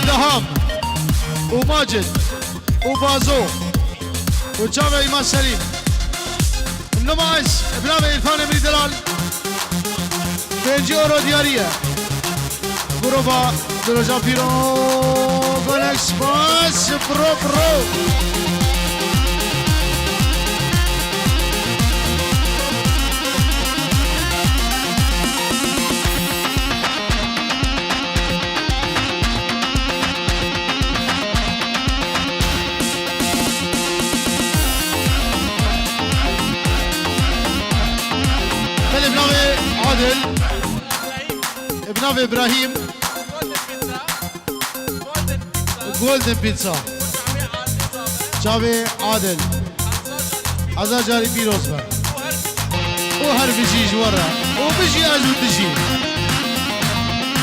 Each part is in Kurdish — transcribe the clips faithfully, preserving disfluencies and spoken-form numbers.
Deham û Macid û Bazo û çavê Îmam Serîm. Numa ez, bi navê Îrfan Emrî Delal, pêncî euro diyarî ye. Grûba Diroja Pîro, Gonex Bas, bro, bro. Belê, bi navê Adil, bi navê Ibrahîm, Golden Pizza, çavê Adil, hezar carî pîroz be. Û her bijî ji we re. Û bijî ez û tu jî.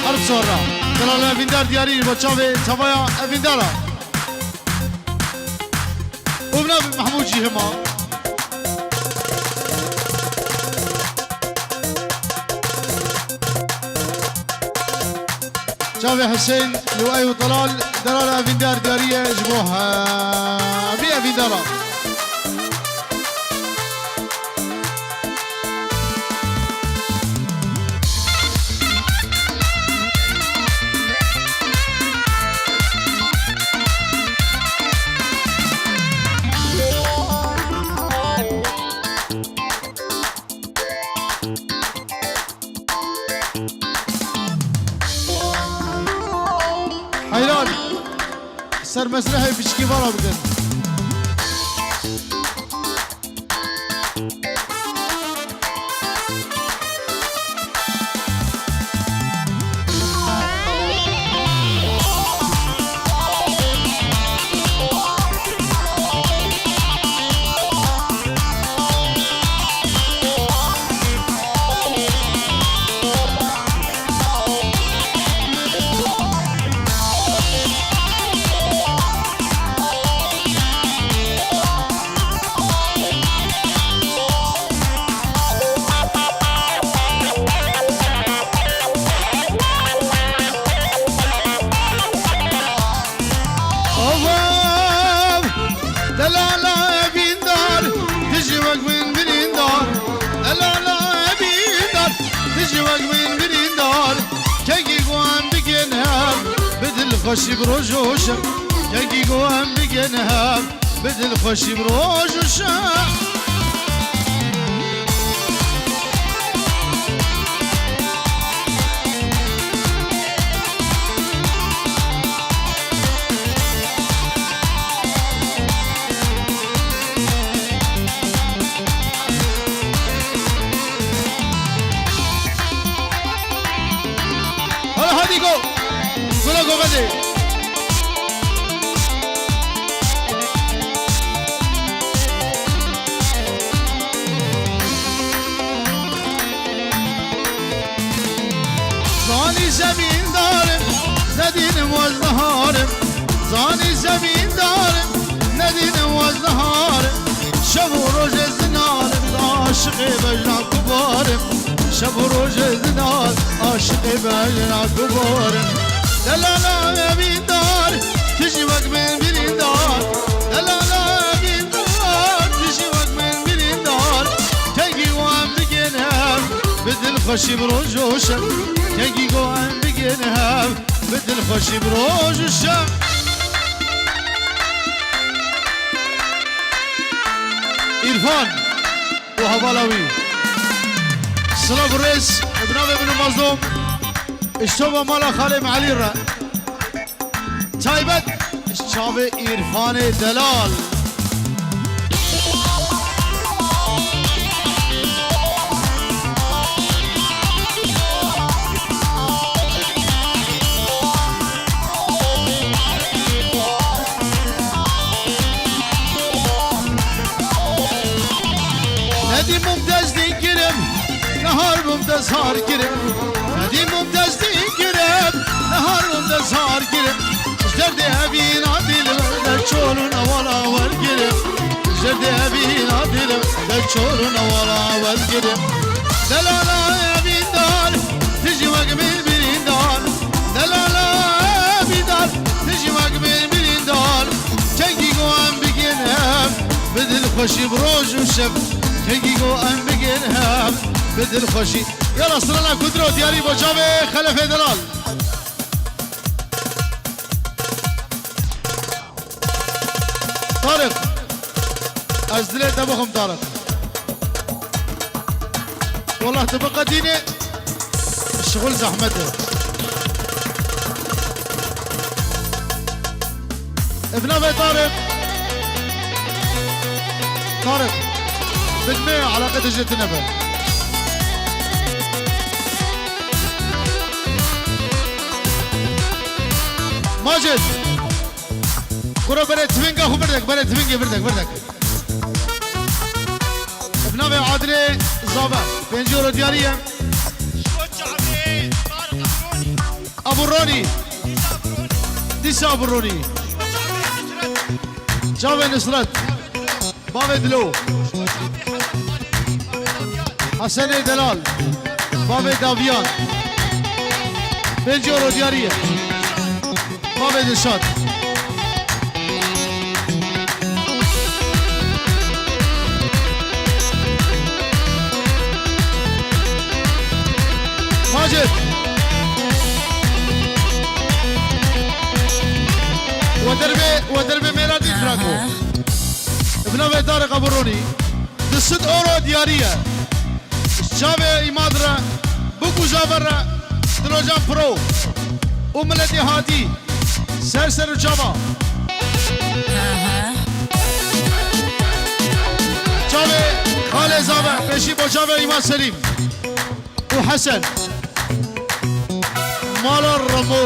Her bi sor re. Delal Evîndar diyarî bo çavê çavaya Evîndara. Û bi navê Mehmûd jî hema. Çavê Husên, Luay û Delal, Delal Evîndar diyarî ye ji bo hemî Evîndara. Heyran. Ser mesrehê piçkî vala bikin. Ovav, delala Evîndar, tu jî wek min birîndar. Delala Evîndar, tu jî wek min birîndar. Kengî ku em bigên hev, bi dilxweşî bi roj û şev. Kengî ku em bigên hev, bi dilxweşî bi roj û şev. Hala hadî go. Gula govendê. Zanî zemîndarim, nedînim wez niharim. Zanî zemîndarim, nedînim wez niharim. Şev û rojê zinarim, aşiqê bejna kubarim. Şev û rojê zinar, aşiqê bejna kubarim. Delala Evîndar, tu jî wek min birîndar. Delala Evîndar, tu jî wek min birîndar. Kengî wan bigên hev, bi dilxweşî bi roj û şev. Kengî wan bigên hev, bi dilxweşî bi roj û şev. Îrfan û hevala wî. Silav û rêz, bi navê min û Mazlûm, ji tova mala xalê min Elî re. Taybet, ji çavê Îrfanê Delal. Nedî bûm dest dî kirim, nahar bûm dest har kirim. Nedî bûm dest dî kirim, nahar bûm dest har kirim. Ji derdê evîna dîl de çol û newala wergirim. Ji derdê evîna dîl de çol û newala wergirim. Delala Evîndar, tu jî wek min birîndar. Delala Evîndar, Xweşî bi roj û şev, kengî go em bigên hev bi dilxweşî. Yala strana kundro diyarî bo çavê Xelefê Delal. Tarık. Ez dilê te bixwim Tarık. Wallah tu biqedînî şixul zehmet e. Bi navê Tarık. Tarık. Bi me eleqe ji te nebe. Macid. Kuro berê tvinga xwe birdek, berê tvingê birdek, birdek. Bi navê Adilê Zaver. Pêncî euro diyarî ye. Abu Ronî. Dîsa Abu Ronî. Çavê Nusret. Bavê Dilo. Hesenê Delal. Bavê Daviyan. Pêncî euro diyarî ye. Bavê Dilşad. Macid. We derbê, we derbê mêra dît brako. Bi navê Tarık Abu Ronî. Du sed euro diyarî ye. Çavê îmad re, bi guza ve re, Dilocan Pro û miletê hatî, ser ser û çava. Çavê Xalê Zave, pêşî bo çavê Îmad Selîm û Hesen. Mala Remo.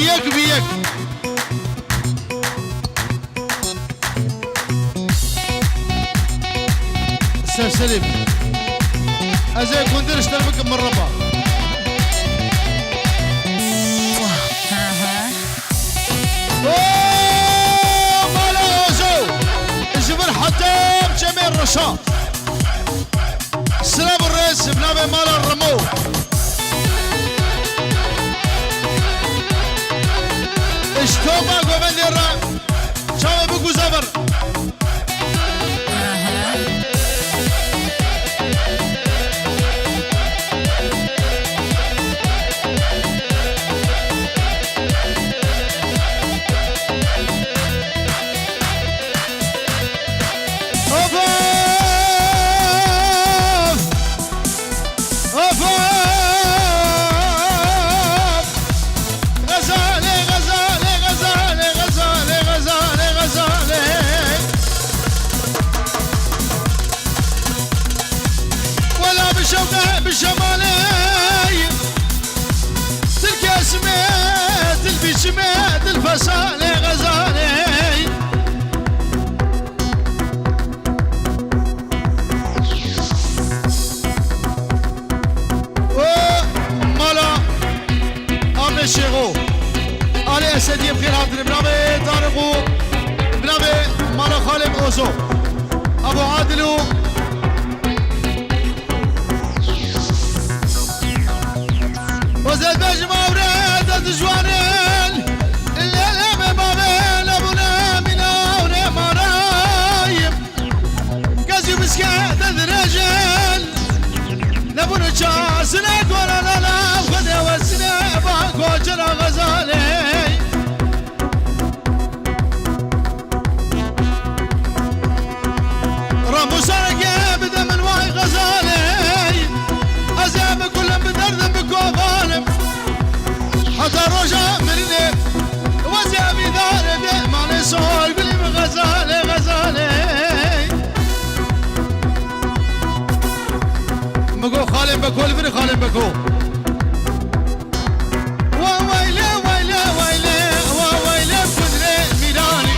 Yek bi yek. Serserî. Ez ê gundir ji te bikim min reba. O, mala Ozo. Ji vir hetem çemê reşa. Silav û rêz bi navê mala Remo. Ji topa govendê re çavê biguze vir. Of, of! Of, of! Xezalê, xezalê, xezalê, xezalê, xezalê, xezalê. Wela bi şewqe, bi şemalê. Til kesmê, til biçimê, til fesalê, xezalê. O mala Amê Şêxo. Alê Esediyê bi xêr hatine. Bi navê Tariq û bi navê mala Xalê Ozo. Abo Adil û Wezet bejim awre de dijwarin. Lele me bavê lebune mîna awre marayim. Gazî biskete dirêjin. Lebûne çasine gora lala xwedê wesine ba koçera xezalê. Ramusareke bide min way xezalê. Ez ê bi kulim bi derdim bi kovanim. Heta roja mirinê wezî evîdare bê malê sor gulî min xezalê, xezalê. Min got xalên Beko, li vir xalên Beko. Wa weyle, weyle, weyle, wa weyle kundrê Mîranî.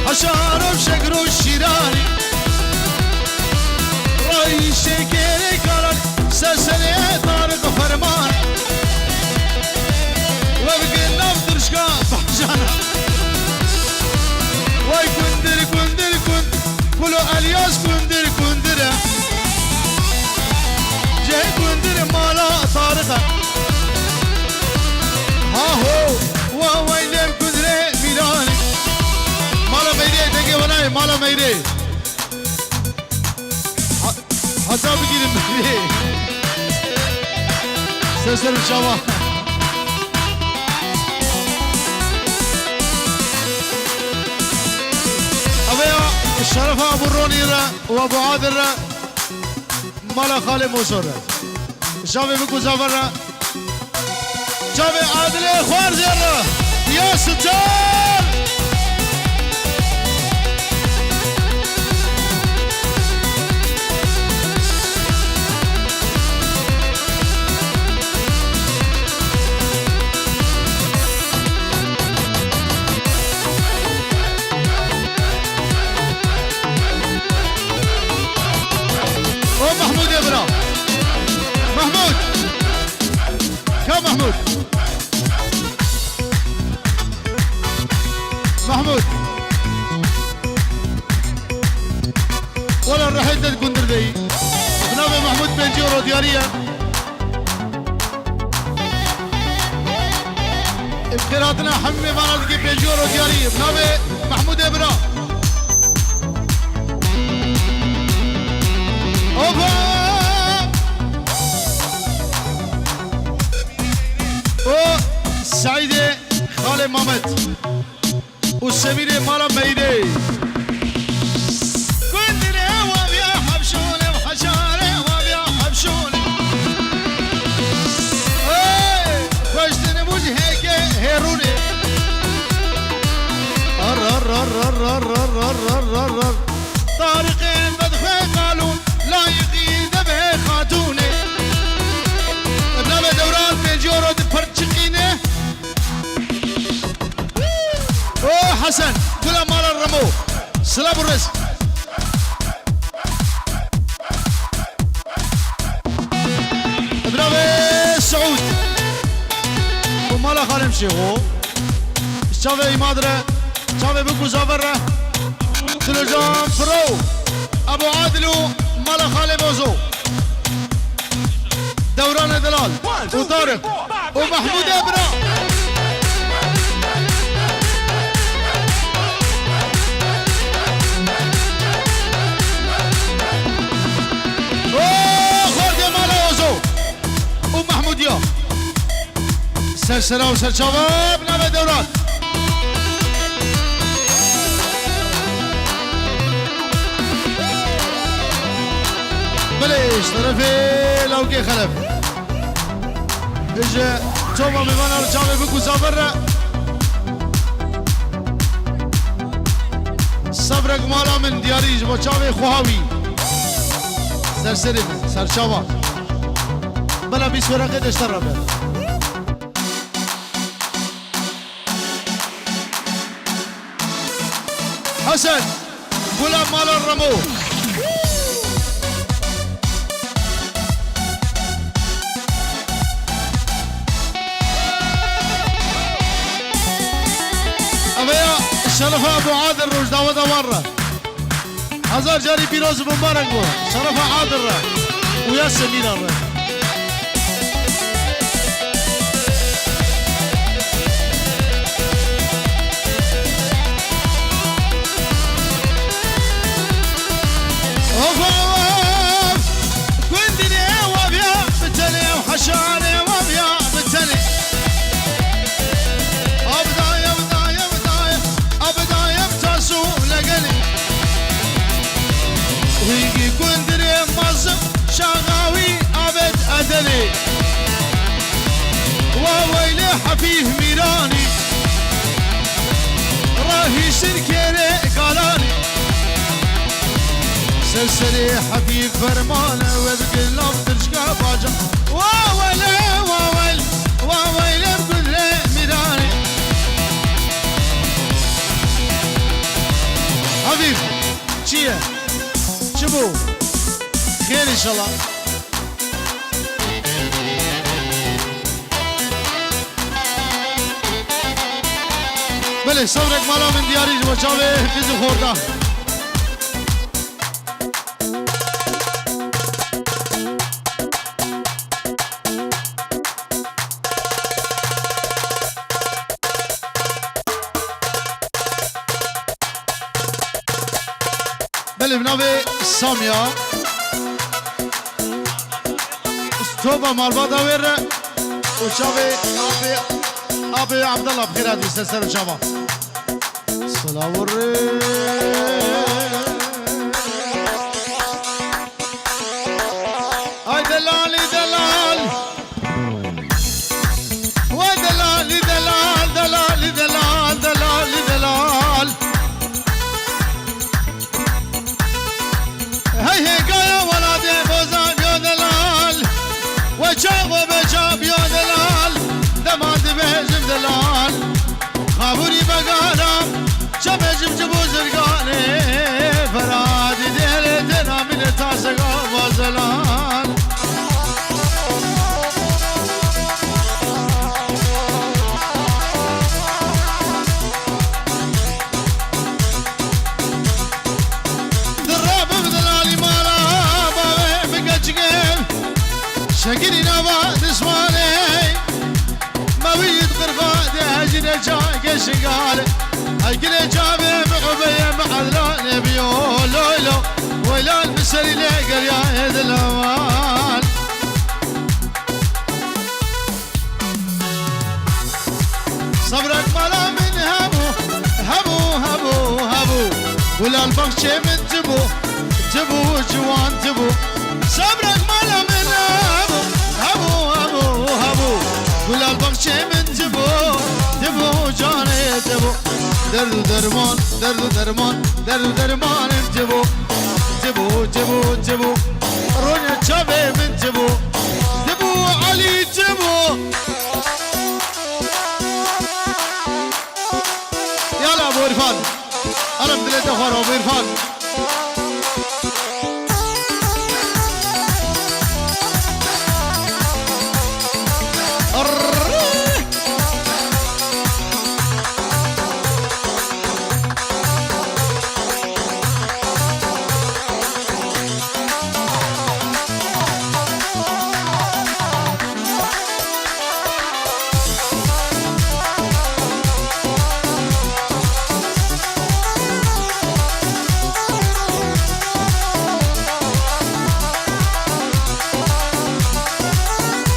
Heşaro şegro şîranî. Rayîşê kêrê karan, serserê Tariq Ferman. We bike nav dirşka bahcana. Way kundir, kundir, kun-, Kulo Elyas kundir, kundir e. Cê kundir mala Tariq e. Ha ho, wa weylem kundrê Mîranî. Ma Mala Meyrê. Ha-, heta bigîrin Meyrê. Ser ser û çava. Ev ya şerefa Ebû Ronî re û Ebû Adil re. Mala Xalê Moso re. Çavê Bik û Zafer re. Çavê Adilê Xwarzê re. Ya Sitar! O Mehmûdê bira. Mehmûd. Ka Mehmûd. Mehmûd. Wela rehê te di gundir de yî. Bi navê Mehmûd pêncî euro diyarî ye. Bi xêrhatina hemî mêvana dike pêncî euro diyarî. Bi navê Mehmûdê bira. Opa! O Seîdê xalê Mamed. û Semîrê mala Meyrê. Gundinê waviya hevşûnê, heşarê waviya hevşûnê. Hey, xweştinê bû ji hêkê hêrûnê. Ar, ar, ar. Tariqê vedixwe qalûn, layiqî devê xatûnê. Navê Dewran pêncî euro di perçiqîne. O Hesen, gula mala Remo. Silav û rêz. Bravê Seûd. Û mala Xalem Şêxo. Çavê Îmad re, çavê Bik û Zafer re. Dilocan Pro. Ebû Adil û mala Xalê Mozo. Dewranê Delal û Tarık û Mehmûdê bira. O xwedê mala Ozo û Mehmûdiya. Ser sera û ser çava bi navê Dewran. Belê, ji terefê lawkê Xelef. Ji çava mêvana li çavê Bik û Zafer re. Sevrek mala min diyarî ji bo çavê xwe hawî. Ser serê min, ser çava. Bela bîst wereqê de ji te re be. Hesen, gula mala Remo. Ev ya şerefa Ebû Adil Rojdawa da wan re. Hezar carî pîroz û mimbarek bo. Şerefa Adil re û ya Semîra re. Of, of, gundinê waviya bi tenê, heşarê waviya bi tenê. Abdayê, abdayê, abdayê, abdayê tasû legelê. Hîngî gundirê mazim şaxawî abed edelê. Wa weylê Hefîf Mîranî. Rahîştir kêrê galanî. Ser serê Hefîf fermane we bi gilam dirşka baca. Wa wele, wa wel, wa weylê gundirê Mîranî. Habîb, çi ye? Çi bû? Xêr înşallah. Belê, sevrek mala min diyarî ji bo çavê qîz û xorda. Belê, bi navê Samya. Toba malbata wê re û çavê apê, apê Abdallah bi xêr hatî ser ser û çava. Silav û rê. Ay delalî delal. We delalî delal, delalî delal, delalî delal. Hey hêkaya welatê Bozan yo delal. We çax we be çax yo delal. Dema dibêjim delal. Xabûrî begana, çavê jim ji bo zirganê, Feradî dêlê têna mîne tasega vazelan. Dirabim delalî mala bavê min keçikê, şekirî nava dişmanê. Mewîd qirxa de hecîne çayke şingal. Ay gilê çavê mi ubeye mi edlanê biyo loy lo. Weylan bi serî lê geriya ê dilawan. Sebrek mala min hebû, hebû, hebû, hebû. Gulal baxçê min tibû, tibû ciwan tibû. Sebrek mala min hebû, hebû, hebû, hebû. Gulal baxçê min tibû, tibû canê tibû. Derd û derman, derd û derman, derd û dermanê min tibû. Tibû, tibû, tibû. Ronya çavê min tibû. Tibû Elî tibû. Yala Abu Îrfan. Elem dilê te xwar Abu Îrfan.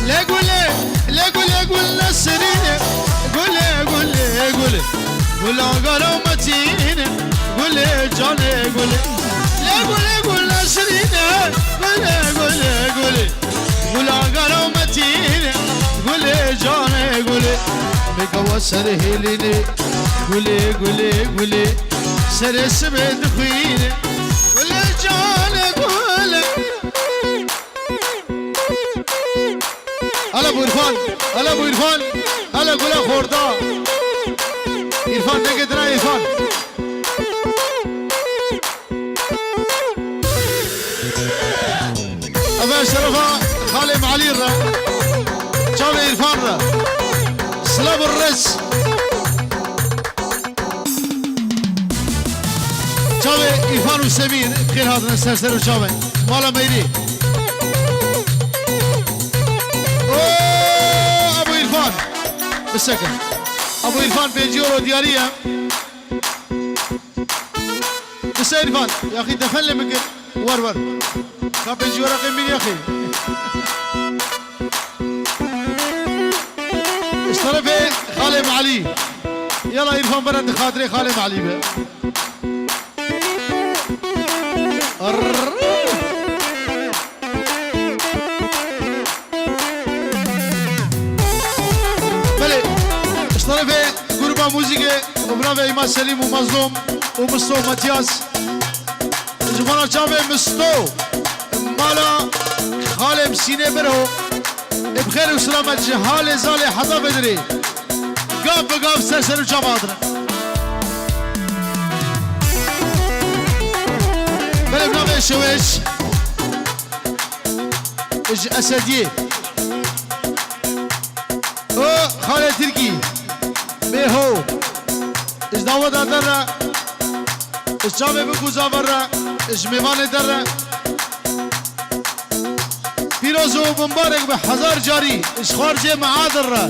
Lê gulê, lê gulê gul nesrîne, gulê, gulê, gulê. Gula garo metîne, gulê canê gulê. Lê gulê gul nesrîne, gulê, gulê, gulê. Gula garo metîne, gulê canê gulê. Bêgawa ser hêlîne, gulê, gulê, gulê. Serê sibê dixwîne, gulê canê gulê. Hele bu Îrfan, hele bu Îrfan, hele gula xorda. Îrfan, dengê dina Îrfan. Eve şerefa xalê Melî re. Çavê Îrfan re. Silav û res. Çavê Îrfan û Semîr, xêr hatine ser ser û çavê. Mala meyrî. O, Abu Îrfan. Bisekin. Abu Îrfan pêncî euro diyarî ye. Bise Îrfan, yaxî defen lê bikir. Wer wer. Ka pêncî weraqê min yaxî. Ji terefê xalê Melî. Yala Îrfan bere di xatirê xalê Melî be. Arr. Belê, ji terefê gruba muzîkê û birayê me Selîm û Mazlûm û Misto û Matyas. Ji bona çavê Misto, mala xalê Misînê Biro, ê bi xêr û selamet ji halê zalê heta Bedirê. Gav bi gav ser ser û çava hatine. Belê bi navê Şewêş. Ji Esediyê. O xalê Tirkî. Bêho. Ji daweta te re. Ji çavê bikûza ve re. Ji mêvanê te re. Pîroz û mimbarek be hezar carî. Ji xwarcê Meadir re.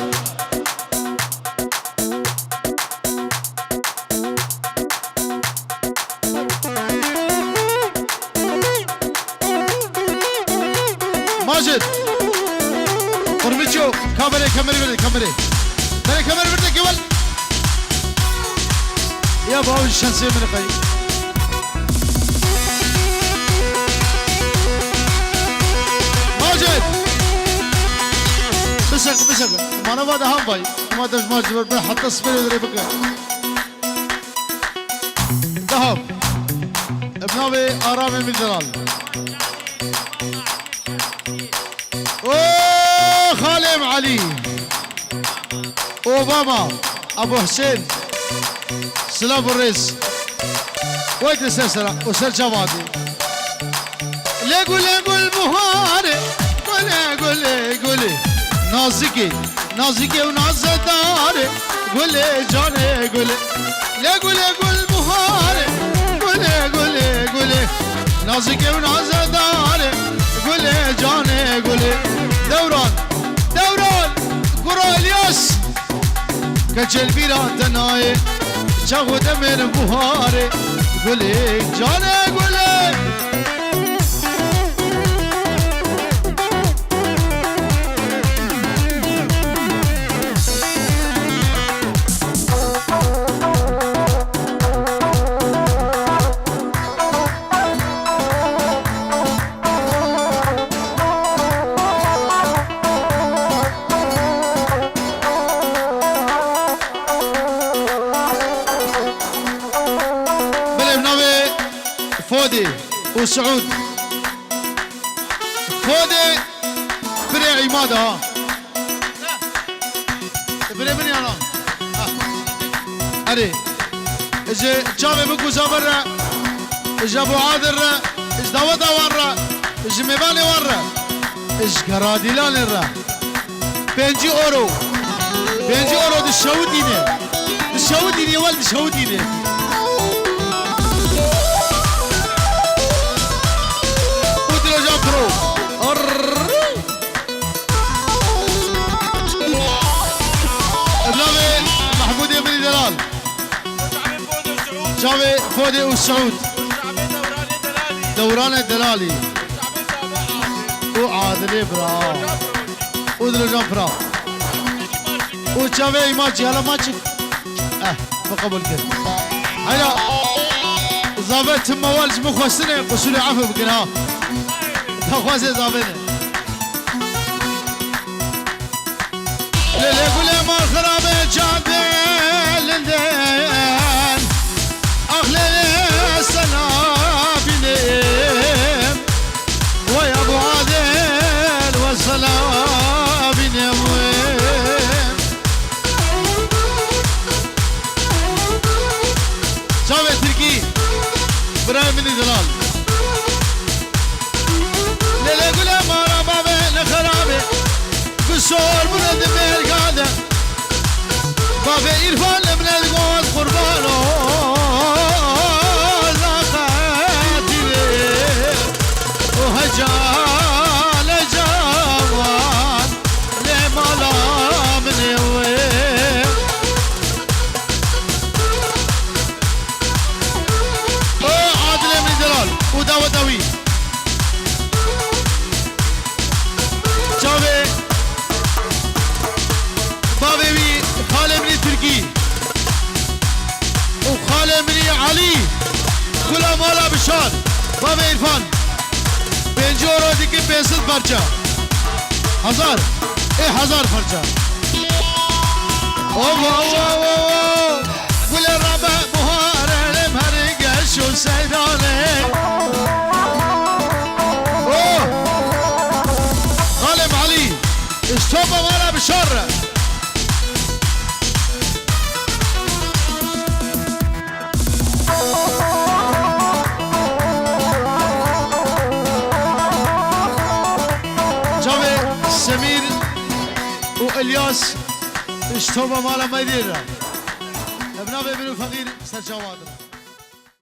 Çit. Qurbiço, kamerê, kamerê verde, kamerê. Berê kamerê verde, kewal. Ya bawo şansê min qey. Macit. Bisek, bisek. Mana va da ham bay. Ma da ma ciber be hatta sibê dere bike. Daha. Bi navê Aramê Mîrdelal. O Xalê Elî. Obama. Abu Husên. Silav û rêz. Wê di ser sera û ser çavadê. Lê gulê gul buharê, gulê gulê gulê. Nazikê, nazikê û nazedarê, gulê canê gulê. Lê gulê gul buharê, gulê gulê gulê. Nazikê û nazedarê, gulê canê gulê. Dewran, Dewran, kuro Îlyas. Keçel bîra te nayê, çax û demên buharê, gulê canê gulê. Belê, bi navê Fodê û Siûd. Fodê birê Îmad e ha. Birê min yana. Ha. Erê. Ji çavê min ku Zaver re, ji Ebû Adil re, ji daweta wan re, ji mêvanê wan re, ji geradîlanê re. Pêncî euro. Pêncî euro dişewitîne. Dişewitîne, wel dişewitîne. Û Dilojan Pro. Arr. Evlavê Mehmûdê Mirî Delal. Çavê Fodê û Siûd. Dewranê Delalî. Û Adilê bira. Û Dilojan Pira. Û çavê Îmaçî, hala Maçî. Eh, me qebûl kir. Heyra, zave tim mewal ji min xwestine, qusûrê efû bikin ha. Daxwazê zave ne. Lê lê gulê ma xirabe çavê lindên. Ax lê lê sena bînê. Wey Ebû Adil, we sena bînê wey. Çavê Tirkî, birayê min î delal. Lê lê gulê mala bavê ne xerabê. Bi sor bûne di mêrga de. Bavê Îrfan li min e digot qurban o, la xetîrê. O heca le cawan lê mala min ê wê. O Adilê min delal û daweta wî. Çavê bavê wî, xalê min î Tirkî û xalê min î Elî, kula mala Bişar, bavê Îrfan. Pêncî euro dike pênc sed parça. Hezar. Ê hezar parça. Ova, ova, ova, ova. Gulê rabe buhare lê merî geş û seyranê. Oh! Xalê Malî, ji topa mala Bişar re. Çavê Semîr û Elyas ji topa mala Meydê re. Ev navê min û feqîr serçawa din.